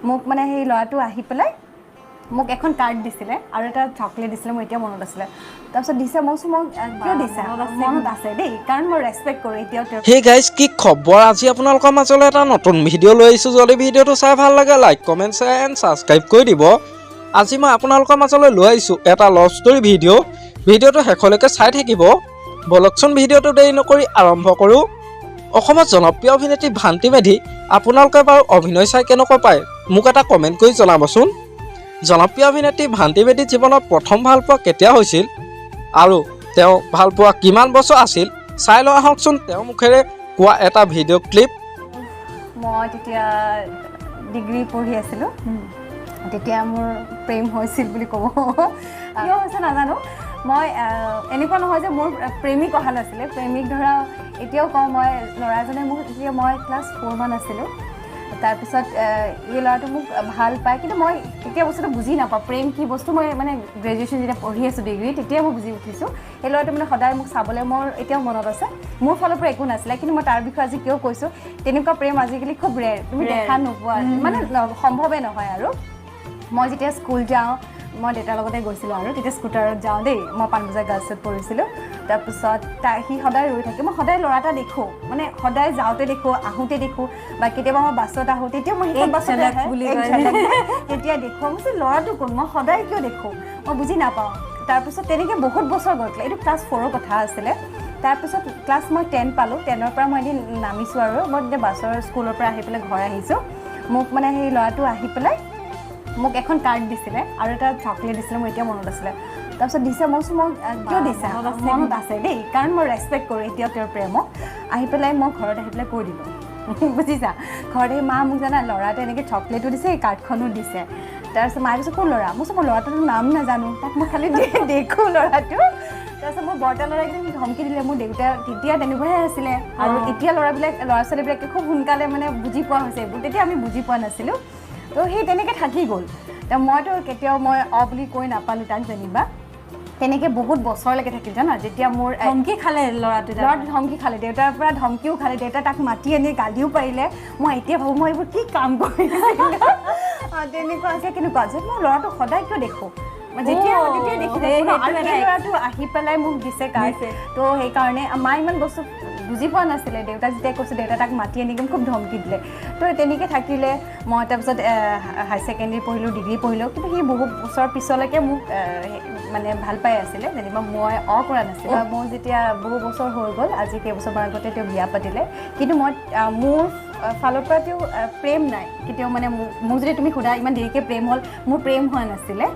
মোক মানে সেই ল'ৰাটো আহি পেলাই মোক এখন কাৰ্ড দিছিলে আৰু এটা চকলেট দিছিলে, মোৰ এতিয়াও মনত আছিলে। তাৰপিছত দিছে, মই কৈছোঁ, মই কিয় দিছা? মনত আছে দেই, কাৰণ মই ৰেচপেক্ট কৰোঁ এতিয়াও তেওঁ। হে গাইজ, কি খবৰ? আজি আপোনালোকৰ মাজলৈ এটা নতুন ভিডিঅ' লৈ আহিছোঁ। যদি ভিডিঅ'টো চাই ভাল লাগে, like, comment, share and subscribe কৰি দিব। আজি মই আপোনালোকৰ মাজলৈ লৈ আহিছোঁ এটা লভ ষ্টৰী ভিডিঅ'। ভিডিঅ'টো শেষলৈকে চাই থাকিব। ব'লকচোন, ভিডিঅ'টো দেৰি নকৰি আৰম্ভ কৰোঁ। অসমত জনপ্ৰিয় অভিনেত্ৰী ভান্তি মেধি আপোনালোকে বাৰু অভিনয় চাই কেনেকুৱা পায়, মোক এটা কমেণ্ট কৰি জনাবচোন। জনপ্ৰিয় অভিনেত্ৰী ভান্তি মেধিৰ জীৱনত প্ৰথম ভালপোৱা কেতিয়া হৈছিল আৰু তেওঁ ভালপোৱা কিমান বছৰ আছিল, চাই লওঁ আহকচোন তেওঁৰ মুখেৰে কোৱা এটা ভিডিঅ' ক্লিপ। মই তেতিয়া ডিগ্ৰী পঢ়ি আছিলোঁ, তেতিয়া মোৰ প্ৰেম হৈছিল বুলি ক'ব। কিয় হৈছে নাজানো। মই এনেকুৱা নহয় যে মোৰ প্ৰেমিক অহা নাছিলে। প্ৰেমিক ধৰা এতিয়াও কওঁ মই, ল'ৰাজনে মোক, তেতিয়া মই ক্লাছ 4 মান আছিলোঁ। তাৰপিছত এই ল'ৰাটো মোক ভাল পায়, কিন্তু মই তেতিয়া বস্তুটো বুজি নাপাওঁ, প্ৰেম কি বস্তু। মই মানে গ্ৰেজুৱেশ্যন যেতিয়া পঢ়ি আছোঁ ডিগ্ৰী, তেতিয়া মই বুজি উঠিছোঁ। সেই ল'ৰাটো মানে সদায় মোক চাবলৈ, মোৰ এতিয়াও মনত আছে, মোৰ ফালৰ পৰা একো নাছিলে। কিন্তু মই তাৰ বিষয়ে আজি কিয় কৈছোঁ, তেনেকুৱা প্ৰেম আজিকালি খুব ৰেৰ, তুমি দেখা নোপোৱা, মানে সম্ভৱে নহয়। আৰু মই যেতিয়া স্কুল যাওঁ, মই দেউতাৰ লগতে গৈছিলোঁ আৰু তেতিয়া স্কুটাৰত যাওঁ দেই। মই পাণবজাৰ গাৰ্লছত পঢ়িছিলোঁ। তাৰপিছত সি সদায় ৰৈ থাকে। মই সদায় ল'ৰা এটা দেখোঁ, মানে সদায় যাওঁতে দেখোঁ, আহোঁতে দেখোঁ, বা কেতিয়াবা মই বাছত আহোঁ, তেতিয়া মই সেইখন এক বাছতে ঝলক আহে, বুলি এক কয়। ঝলক। তেতিয়া দেখোঁ। মই কৈছোঁ, ল'ৰাটো কোন? মই সদায় কিয় দেখোঁ? মই বুজি নাপাওঁ। তাৰপিছত তেনেকৈ বহুত বছৰ গ'ল। এইটো ক্লাছ 4ৰ কথা আছিলে। তাৰপিছত ক্লাছ মই 10 পালোঁ। 10ৰ পৰা মই এদিন নামিছোঁ আৰু মই তেতিয়া বাছৰ স্কুলৰ পৰা আহি পেলাই ঘৰ আহিছোঁ। মোক মানে সেই ল'ৰাটো আহি পেলাই মোক এখন কাৰ্ড দিছিলে আৰু এটা চকলেট দিছিলে, মোৰ এতিয়াও মনত আছিলে। তাৰপিছত দিছে, মই কৈছোঁ, মই কিয় দিছা? মনত আছে দেই, কাৰণ মই ৰেচপেক্ট কৰোঁ এতিয়াও তেওঁৰ প্ৰেমক। আহি পেলাই মই ঘৰত আহি পেলাই কৈ দিলোঁ, বুজিছা? ঘৰত আহি, মা, মোক জানা ল'ৰাটোৱে এনেকৈ চকলেটো দিছে, এই কাৰ্ডখনো দিছে। তাৰপিছত মায়ে কৈছে, কোন ল'ৰা? মই কৈছোঁ, মই ল'ৰাটোৰ নাম নাজানো, তাক মই খালি দেখোঁ ল'ৰাটো। তাৰপিছত মোৰ বৰ্তা ল'ৰাই একদম ধমকি দিলে। মোৰ দেউতা তেতিয়া তেনেকুৱাহে আছিলে আৰু এতিয়া ল'ৰাবিলাক, ল'ৰা ছোৱালীবিলাকে খুব সোনকালে মানে বুজি পোৱা হৈছে এইবোৰ। তেতিয়া আমি বুজি পোৱা নাছিলোঁ। তো সেই তেনেকৈ থাকি গ'ল। তো মইতো কেতিয়াও মই অ বুলি কৈ নাপালোঁ তাক যেনিবা। তেনেকৈ বহুত বছৰলৈকে থাকিল জানা, যেতিয়া মোৰ ধমকি খালে ল'ৰাটোৱে? ল'ৰাটো ধমকি খালে, দেউতাৰ পৰা ধমকিও খালে। দেউতা তাক মাতি আনি গালিও পাৰিলে। মই এতিয়া ভাবোঁ, মই এইবোৰ কি কাম কৰিছিলোঁ। তেনেকুৱা আছে। কেনেকুৱা যে মই ল'ৰাটো সদায় কিয় দেখোঁ, মই যেতিয়া তেতিয়া দেখি থাকোঁ ন, আৰু সেইটো সেই এটা ল'ৰাটো আহি পেলাই মোক দিছে কাৰ্ড। দিছে। তো সেইকাৰণে মায়ে ইমান বস্তু বুজি পোৱা নাছিলে। দেউতাক যেতিয়া কৈছোঁ, দেউতা তাক মাতি আনি একদম খুব ধমকি দিলে। তো তেনেকৈ থাকিলে। মই তাৰপিছত হায়াৰ ছেকেণ্ডেৰী পঢ়িলোঁ, ডিগ্ৰী পঢ়িলোঁ। কিন্তু সি বহুত বছৰ পিছলৈকে মোক মানে ভাল পাই আছিলে যেনিবা, মই অ কৰা নাছিলোঁ। মোৰ যেতিয়া বহু বছৰ হৈ গ'ল, আজি কেইবছৰমান আগতে তেওঁ বিয়া পাতিলে। কিন্তু মই মোৰ ফালৰ পৰা তেওঁ প্ৰেম নাই কেতিয়াও। মানে মোক যদি তুমি সোধা, ইমান দেৰিকৈ প্ৰেম হ'ল, মোৰ প্ৰেম হোৱা নাছিলে।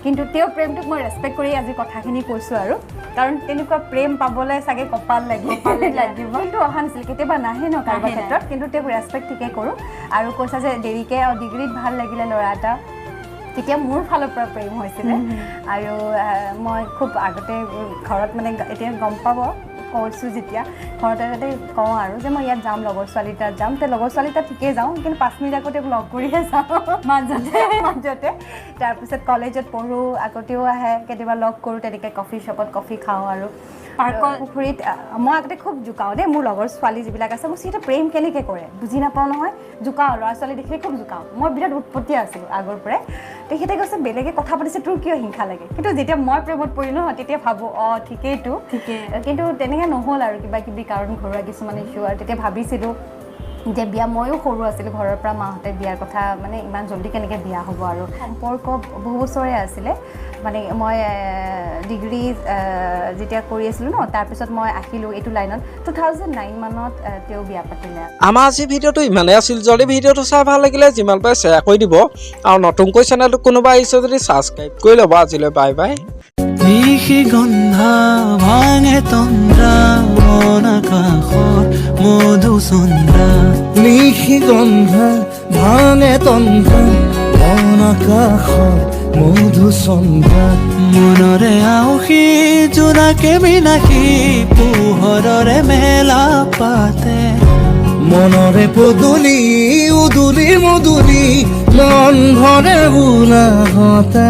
কিন্তু তেওঁৰ প্ৰেমটোক মই ৰেচপেক্ট কৰি আজি কথাখিনি কৈছোঁ আৰু কাৰণ তেনেকুৱা প্ৰেম পাবলৈ চাগে কপাল লাগিব। কিন্তু অহা নাছিল, কেতিয়াবা নাহে ন কাৰোবাৰ নাহে। ক্ষেত্ৰত। কিন্তু তেওঁক ৰেচপেক্ট ঠিকেই কৰোঁ। আৰু কৈছা যে দেৰিকৈ ডিগ্ৰীত ভাল লাগিলে ল'ৰা এটা, তেতিয়া মোৰ ফালৰ পৰা প্ৰেম হৈছিলে। আৰু মই খুব আগতে ঘৰত মানে এতিয়া গম পাব কৈছোঁ, যেতিয়া ঘৰতে আগতে কওঁ আৰু যে মই ইয়াত যাম, লগৰ ছোৱালী তাত যাম, তে লগৰ ছোৱালী তাত ঠিকেই যাওঁ, কিন্তু 5 মিনিট আগতে লগ কৰিহে যাওঁ মাজতে মাজতে। তাৰপিছত কলেজত পঢ়োঁ, আগতেও আহে, কেতিয়াবা লগ কৰোঁ, তেনেকৈ কফি শ্বপত কফি খাওঁ। আৰু পাৰ্কত? পুখুৰীত মই আগতে খুব জোকাওঁ দেই। মোৰ লগৰ ছোৱালী যিবিলাক আছে, মোক সিহঁতে প্ৰেম কেনেকৈ কৰে বুজি নাপাওঁ নহয়। জোকাওঁ, ল'ৰা ছোৱালী দেখিলে খুব জোকাওঁ। মই বিৰাট উৎপতীয়া আছিলোঁ আগৰ পৰাই। তেখেতে কৈছে, বেলেগে কথা পাতিছে, তোৰ কিয় হিংসা লাগে? কিন্তু যেতিয়া মই প্ৰেমত পৰিলোঁ নহয়, তেতিয়া ভাবোঁ, অঁ, ঠিকেইতো। ঠিকেই। কিন্তু তেনেকৈ নহ'ল আৰু কিবা কিবি কাৰণ, ঘৰুৱা কিছুমান ইছ্যু। আৰু তেতিয়া ভাবিছিলোঁ যে বিয়া, ময়ো সৰু আছিলোঁ, ঘৰৰ পৰা মাহঁতে বিয়াৰ কথা মানে ইমান জল্দি কেনেকৈ বিয়া হ'ব। আৰু সম্পৰ্ক বহু বছৰে আছিলে। মানে মই ডিগ্ৰী যেতিয়া কৰি আছিলোঁ ন, তাৰপিছত মই আহিলোঁ এইটো লাইনত। 2009 মানত তেওঁ বিয়া পাতিলে। আমাৰ আজি ভিডিঅ'টো ইমানেই আছিল। যদি ভিডিঅ'টো চাই ভাল লাগিলে, যিমান পাৰে শ্বেয়াৰ কৰি দিব আৰু নতুনকৈ চেনেলটো কোনোবা আহিছে যদি ছাবস্ক্ৰাইব কৰি ল'ব। আজিলৈ বাই বাই। নিশিগন্ধা ভাঙে তন্দ্ৰা, মন আকাশৰ মধুচন্দ্ৰা। নিশিগন্ধা ভাঙে তন্দ্ৰা, মন আকাশৰ মধুচন্দ্ৰা। মনৰে আউসী জোনাকে বিনাশী পোহৰৰে মেলা পাতে। মনৰে পদূলি উদুলি মুদুলি মন ভৰে উলাহতে।